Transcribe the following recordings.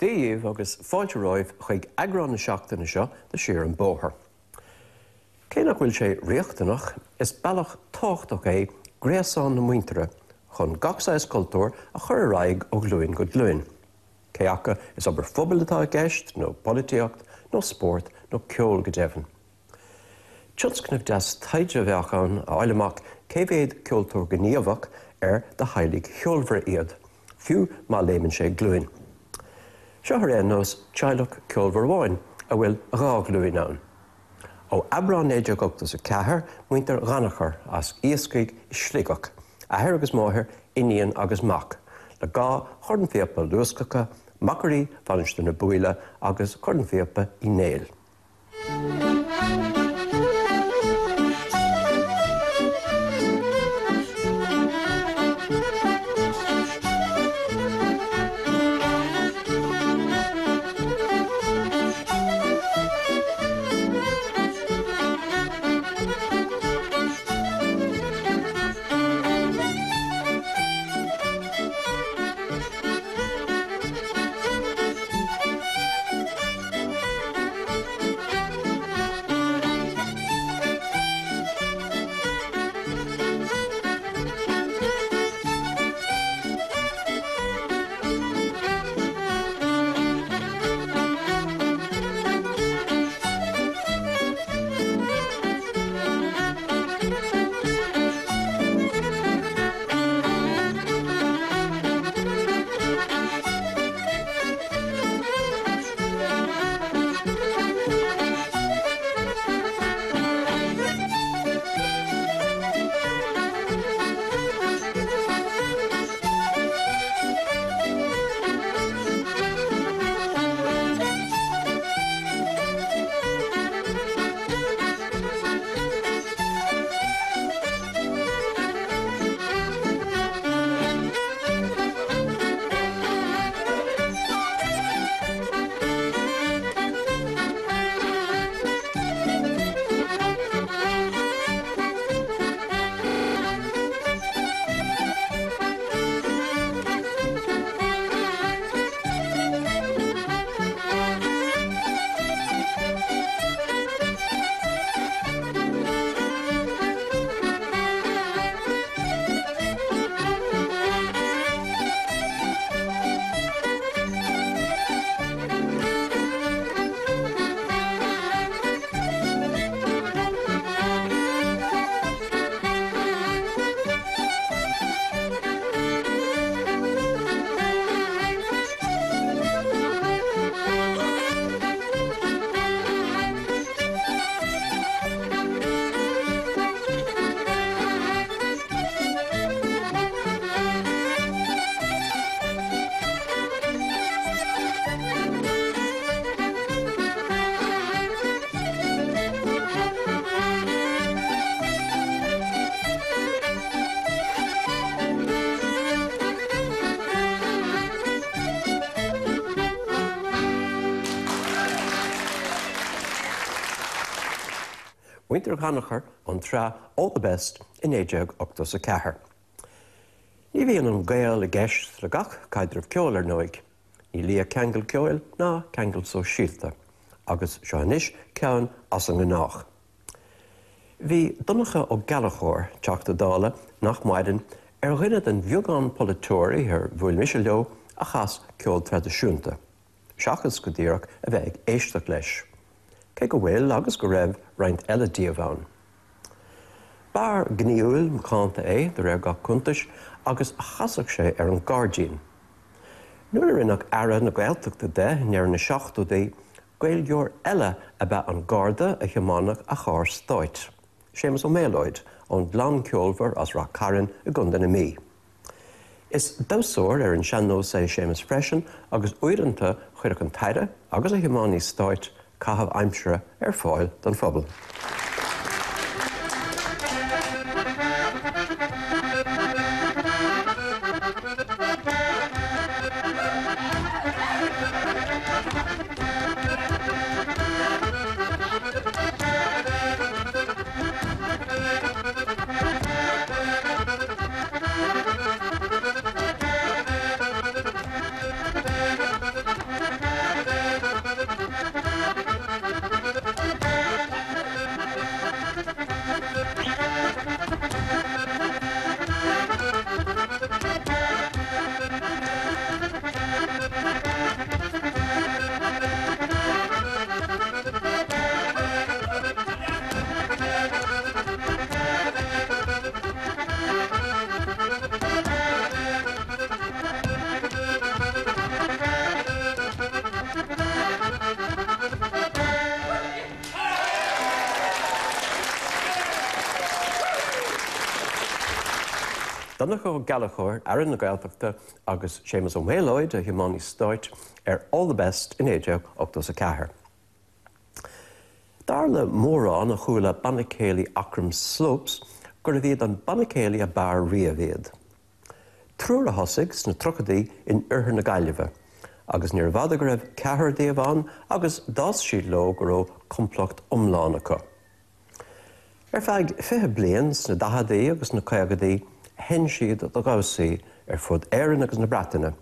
Dia dhaoibh agus fáilte romhaibh chuig eagrán na seachtaine seo de Siar an Bóthar. Cé nach bhfuil sé riachtanach, is bealach tábhachtach é gréasán na muintire chun gach saghas cultúir a chur ar aghaidh ó ghlúin go glúin. Cé acu is obair phobail atá i gceist, nó polaitíocht, nó spórt, nó ceol go deimhin. Tionscnamh deas taighde a bheadh ann a fháil amach cé mhéad ceoltóir gníomhach ar de theaghlaigh cheolmhara iad, fiú má léimeann sé glúin. Seo ar aon nós teaghlach ceolmhar amháin a bhfuil dhá ghlúin ann. Ó Aibreán 1984, muintir Dhanachair as Iascaigh i Sligeach, athair agus máthair, iníon agus mac, le dhá chornphíopa luascacha, Machairí Mhainistir na Búille agus cornphíopa Uí Néill. Muintir Dhanachair ón tsraith All the Best i 1984. Ní bhíonn an gaol i gceist le gach caidreamh ceoil, ar ndóigh. Ní lia ceangal ceoil ná ceangal sóisialta. Agus seo anois ceann as an ngnách. Bhí Donncha Ó Gallchóir, Teachta Dála, nach maireann, ar dhuine den bheagán polaiteoirí ar bhuail mise leo a chas ceol traidisiúnta. seachas go díreach a bheith ag éisteacht leis, cé go bhfuil agus go raibh roinnt eile díobh ann. B'fhear gnaíúil macánta é, de réir gach cuntais, agus chasadh sé ar an gcairdín. Nuair a rinneadh Aire na Gaeltachta de i ndeireadh na seachtóidí, Gaeilgeoir eile ab ea an Garda a thiomáineadh a charr stáit, Séamus Ó Méalóid, ón gclann ceolmhar as Rath Cairn i gContae na Mí. Is damhsóir ar an sean-nós é Séamus freisin agus uaireanta chuirfeadh an tAire agus a thiománaí stáit caitheamh aimsire ar fáil don phobal. Donncha Ó Gallchóir, Aire na Gaeltachta, agus Séamus Ó Méalóid, a thiománaí stáit, ar All the Best i 1984. Dar le mórán a chuala Banna Céilí Aughrim Slopes gurbh iad an banna céilí ab fhearr riamh iad. Triúr a thosaigh sna tríochaidí in oirthear na Gaillimhe agus níorbh fhada go raibh ceathrar díobh ann agus d'fhás siad leo go raibh complacht iomlán acu. Ar feadh 20 bliain sna daicheadaí agus na caogaidí sheinn siad do dhamhsaí ar fud Éireann agus na Breataine,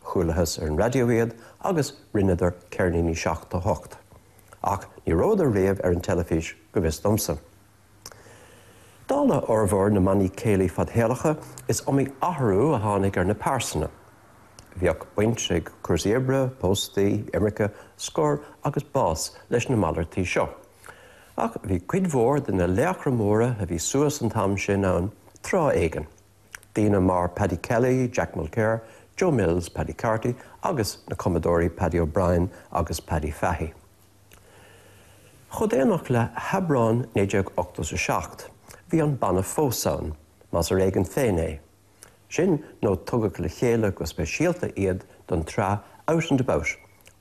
chualathas ar an raidió iad agus rinneadar ceirníní 78. Ach ní rabhadar riamh ar an teilifís go bhfios domsa. Dála fhormhór na mbannaí céilí fadshaolacha, is iomaí athrú a tháinig ar na pearsana. Bhíodh baint ag cúrsaí oibre, póstaí, imirce, scor agus bás leis na malairtí seo. Ach bhí cuid mhór de na laochra móra a bhí suas an t-am sin ann tráth éigin. Daoine mar Paddy Kelly, Jack Mulcair, Joe Mills, Paddy Carty agus na cumadóirí Paddy O'Brien agus Paddy Fahey. Chomh déanach le hAibreán 1987, bhí an banna fós ann, más ar éigean féin é. Sin nó tugadh le chéile go speisialta iad don tsraith Out and About,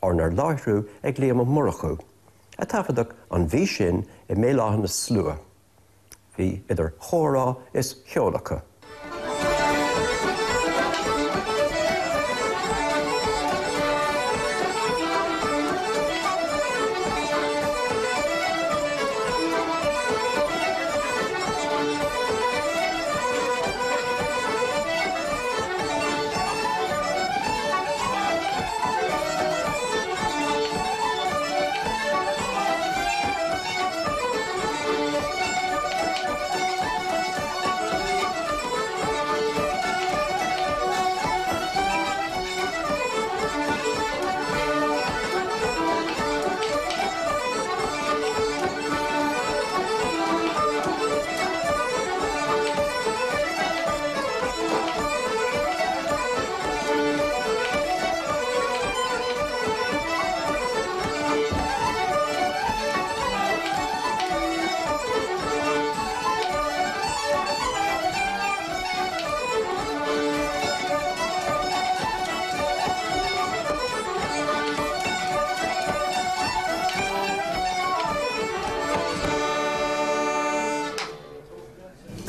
arna láithriú ag Liam Ó Murchú, a taifeadadh an mhí sin i mBéal Átha na Slua. Bhí idir chomhrá is cheol acu.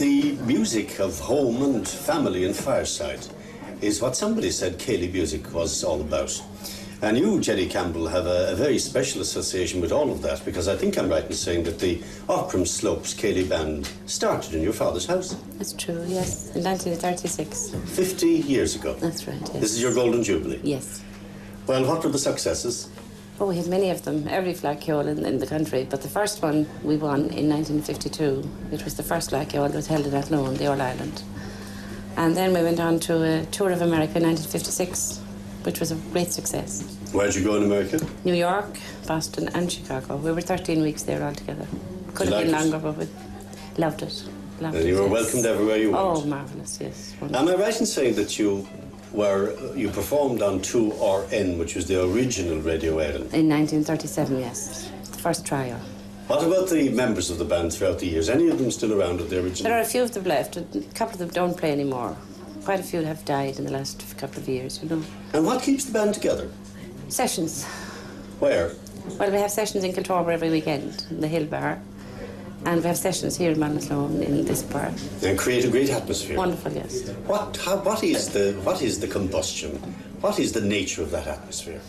The music of home and family and fireside is what somebody said céilí music was all about. And you, Jenny Campbell, have a, a very special association with all of that because I think I'm right in saying that the Aughrim Slopes céilí Band started in your father's house. That's true, yes, in 1936. 50 years ago. That's right, yes. This is your golden jubilee? Yes. Well, what were the successes? Oh, we had many of them, every Fleadh Cheoil in, in the country, but the first one we won in 1952. It was the first Fleadh Cheoil that was held in Athlone, the All Ireland. And then we went on to a tour of America in 1956, which was a great success. Where'd you go in America? New York, Boston and Chicago. We were 13 weeks there altogether. Could have been longer, but we loved it. Loved and you it, were yes. welcomed everywhere you went. Oh, marvelous, yes. Wonderful. Am I right in saying that you were you performed on 2RN, which was the original Radio Éireann? In 1937, yes. The first trial. What about the members of the band throughout the years? Any of them still around at the original? There are a few of them left. A couple of them don't play anymore. Quite a few have died in the last couple of years, you know. And what keeps the band together? Sessions. Where? Well, we have sessions in Kiltorber every weekend, in the Hill Bar. And we have sessions here in Ballinasloe in this bar. And create a great atmosphere. Wonderful, yes. What, how, what, is the, what is the combustion? What is the nature of that atmosphere?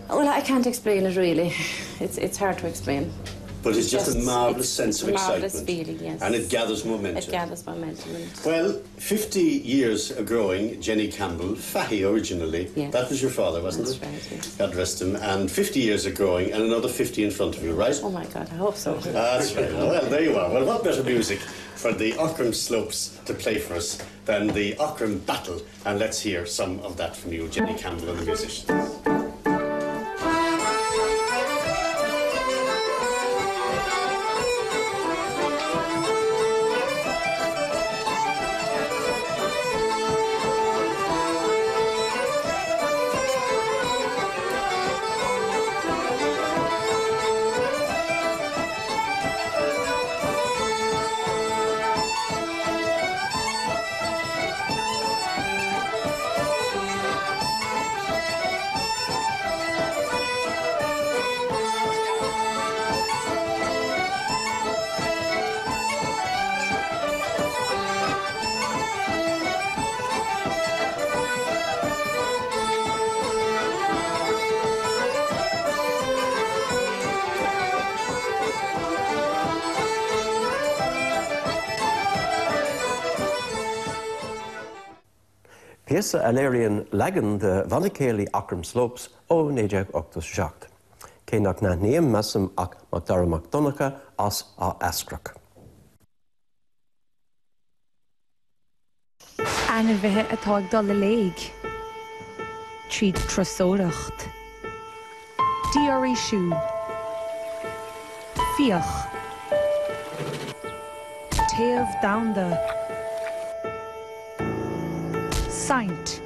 Well, I can't explain it really. It's, it's hard to explain. But it's just, just a marvelous sense of marvelous excitement. feeling, yes. And it gathers momentum. It gathers momentum. Well, 50 years growing, Jenny Campbell, Fahy originally. Yes. That was your father, wasn't That's it? right, yes. God rest him. And 50 years of growing and another 50 in front of you, right? Oh my God, I hope so. That's right. Well, there you are. Well, what better music for the Aughrim Slopes to play for us than the Aughrim Battle? And let's hear some of that from you, Jenny Campbell and the musicians. Píosa a léiríonn leagan de Bhanna Céilí Aughrim Slopes ó 1987. Cé nach n-aithním, measaim, ach Macdara Mac Donncha as Áth Eascrach. Ainmhithe atá ag dul i léig tríd turasóireacht. Dífhoraoisiú. Fiach. Téamh domhanda. Saint.